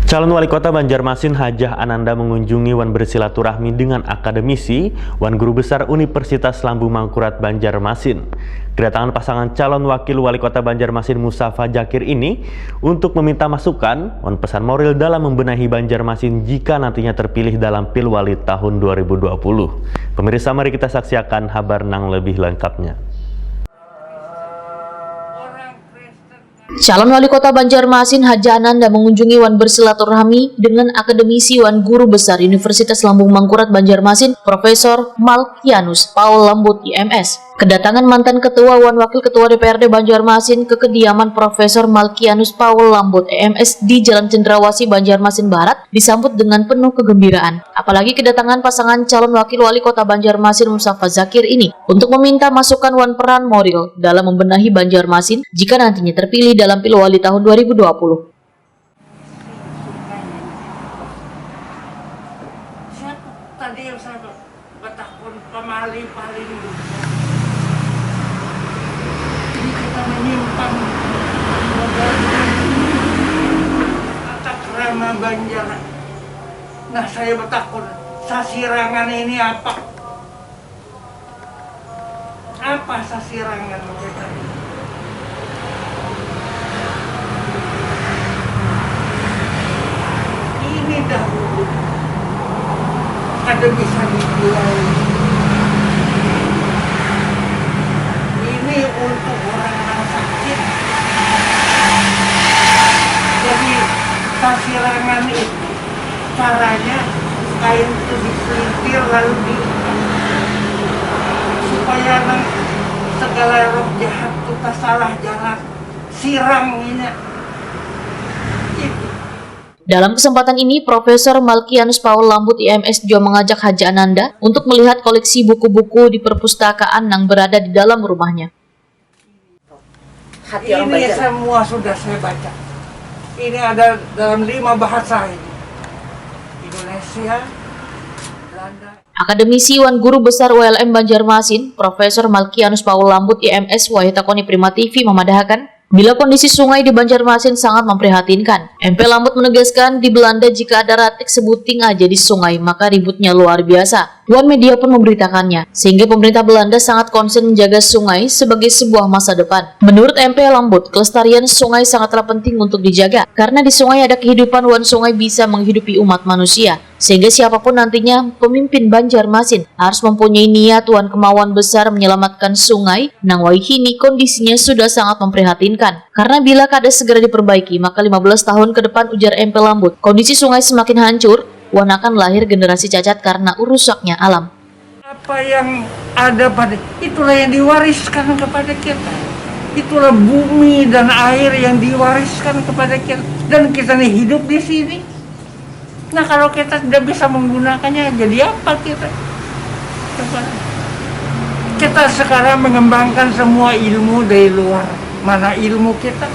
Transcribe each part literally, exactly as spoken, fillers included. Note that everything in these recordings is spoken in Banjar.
Calon Wali Kota Banjarmasin Hajah Ananda mengunjungi wan bersilaturahmi dengan akademisi wan guru besar Universitas Lambung Mangkurat Banjarmasin. Kedatangan pasangan calon Wakil Wali Kota Banjarmasin Mustafa Jakir ini untuk meminta masukan wan pesan moral dalam membenahi Banjarmasin jika nantinya terpilih dalam Pilwali tahun dua ribu dua puluh. Pemirsa, mari kita saksiakan habar nang lebih lengkapnya. Calon Wali Kota Banjarmasin Hajah Ananda mengunjungi wan bersilaturahmi dengan akademisi wan guru besar Universitas Lambung Mangkurat Banjarmasin, Profesor Malkianus Paul Lambut, I M S. Kedatangan mantan Ketua wan Wakil Ketua D P R D Banjarmasin ke kediaman Profesor Malkianus Paul Lambut, M S, di Jalan Cendrawasih, Banjarmasin Barat, disambut dengan penuh kegembiraan. Apalagi kedatangan pasangan calon Wakil Wali Kota Banjarmasin Mustafa Zakir ini untuk meminta masukan wan peran moral dalam membenahi Banjarmasin jika nantinya terpilih dalam Pilwali tahun dua ribu dua puluh. Siapa tadi yang saya batakon pamali paling dulu? Ini kita menyimpang tata krama Banjar. Nah, saya batakon, sasirangan ini apa? Apa sasirangan kita? Ini dahulu kada bisa dijual. Ini untuk orang yang sakit. Jadi sasirangan itu caranya kain itu dipelintir lalu diikat supaya nang segala roh jahat tuh salah jalan sirang inya. Dalam kesempatan ini, Profesor Malkianus Paul Lambut, I M S, juga mengajak Haja Ananda untuk melihat koleksi buku-buku di perpustakaan yang berada di dalam rumahnya. Hati orang Ini Banjar. Semua sudah saya baca. Ini ada dalam lima bahasa ini. Indonesia, Belanda. Akademisi wan Guru Besar U L M Banjarmasin, Profesor Malkianus Paul Lambut, I M S, wayah takoni Prima T V memadahakan, bila kondisi sungai di Banjarmasin sangat memprihatinkan. M P Lambut menegaskan, di Belanda jika ada ratik sebuting aja di sungai, maka ributnya luar biasa. Wan media pun memberitakannya, sehingga pemerintah Belanda sangat konsen menjaga sungai sebagai sebuah masa depan. Menurut M P Lambut, kelestarian sungai sangatlah penting untuk dijaga, karena di sungai ada kehidupan wan sungai bisa menghidupi umat manusia. Sehingga siapapun nantinya pemimpin Banjarmasin harus mempunyai niat wan kemauan besar menyelamatkan sungai nang wayhini kondisinya sudah sangat memprihatinkan. Karena bila kada segera diperbaiki, maka lima belas tahun ke depan, ujar M P Lambut, kondisi sungai semakin hancur, wan akan lahir generasi cacat karena rusaknya alam. Apa yang ada pada, itulah yang diwariskan kepada kita. Itulah bumi dan air yang diwariskan kepada kita. Dan kita ini hidup di sini. Nah, kalau kita tidak bisa menggunakannya, jadi apa kita? Coba. Kita sekarang mengembangkan semua ilmu dari luar. Mana ilmu kita?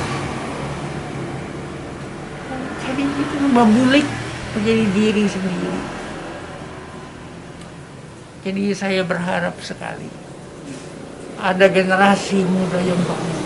Jadi itu membulik menjadi diri sendiri. Jadi saya berharap sekali ada generasi muda yang bangun.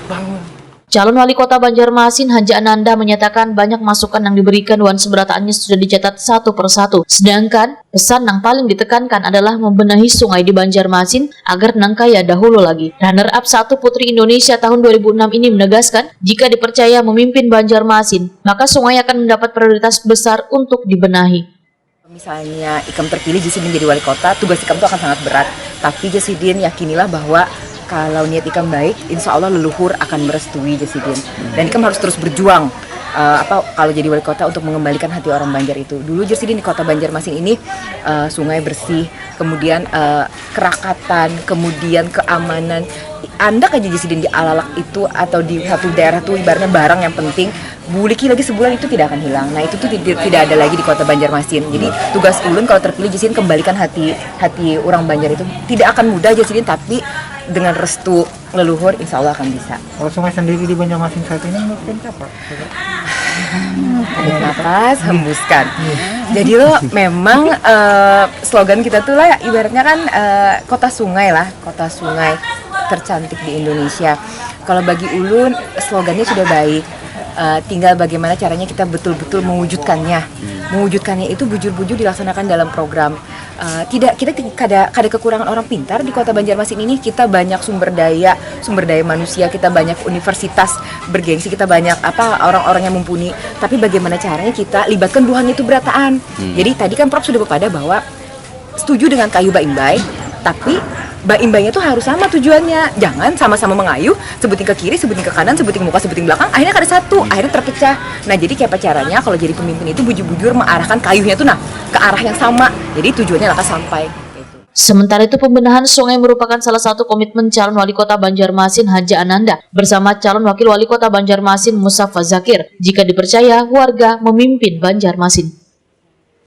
Bangun. Calon Wali Kota Banjarmasin, Haja Ananda, menyatakan banyak masukan yang diberikan wan seberataannya sudah dicatat satu per satu. Sedangkan pesan yang paling ditekankan adalah membenahi sungai di Banjarmasin agar nang kaya dahulu lagi. Runner up satu Putri Indonesia tahun dua ribu enam ini menegaskan, jika dipercaya memimpin Banjarmasin, maka sungai akan mendapat prioritas besar untuk dibenahi. Misalnya ikam terpilih, Jasidin, jadi wali kota, tugas ikam tuh akan sangat berat. Tapi Jasidin, yakinilah bahwa kalau niat ikam baik, insya Allah leluhur akan merestui, Jasidin. Dan ikam harus terus berjuang, eh, apa, kalau jadi wali kota, untuk mengembalikan hati orang Banjar itu. Dulu, Jasidin, di kota Banjarmasin ini, eh, sungai bersih, kemudian, eh, kerakatan, kemudian keamanan. Andak aja, Jasidin, di alalak itu atau di satu daerah tuh ibaratnya barang yang penting, buliki lagi sebulan itu tidak akan hilang. Nah, itu tuh tidak, tidak ada lagi di kota Banjarmasin. Jadi tugas ulun kalau terpilih, Jasidin, kembalikan hati, hati orang Banjar itu. Tidak akan mudah, Jasidin, tapi dengan restu leluhur, insya Allah akan bisa. Kalau sungai sendiri di Banjarmasin saat ini menurut kalian siapa? Tarik nafas, hembuskan. Jadi lo memang, eh, slogan kita tuh lah, ibaratnya kan, eh, kota sungai lah, kota sungai tercantik di Indonesia. Kalau bagi ulun, slogannya sudah baik. Uh, tinggal bagaimana caranya kita betul-betul mewujudkannya. Mewujudkannya itu bujur-bujur dilaksanakan dalam program. Uh, tidak, kita ti- kada kada kekurangan orang pintar di Kota Banjarmasin ini. Kita banyak sumber daya, sumber daya manusia, kita banyak universitas bergengsi, kita banyak apa orang-orang yang mumpuni. Tapi bagaimana caranya kita libatkan buhannya itu berataan. Jadi tadi kan Prof sudah bepada bahwa setuju dengan kayu baimbai, tapi baimbainnya tuh harus sama tujuannya. Jangan sama-sama mengayuh, sebuting ke kiri, sebuting ke kanan, sebuting muka, sebuting belakang, akhirnya kada satu, akhirnya terpecah. Nah, jadi kayak apa caranya kalau jadi pemimpin itu bujur-bujur mengarahkan kayuhnya tuh nah ke arah yang sama. Jadi tujuannya lah sampai. Sementara itu, pembenahan sungai merupakan salah satu komitmen calon wali kota Banjarmasin Haja Ananda bersama calon wakil wali kota Banjarmasin Mustafa Zakir jika dipercaya warga memimpin Banjarmasin.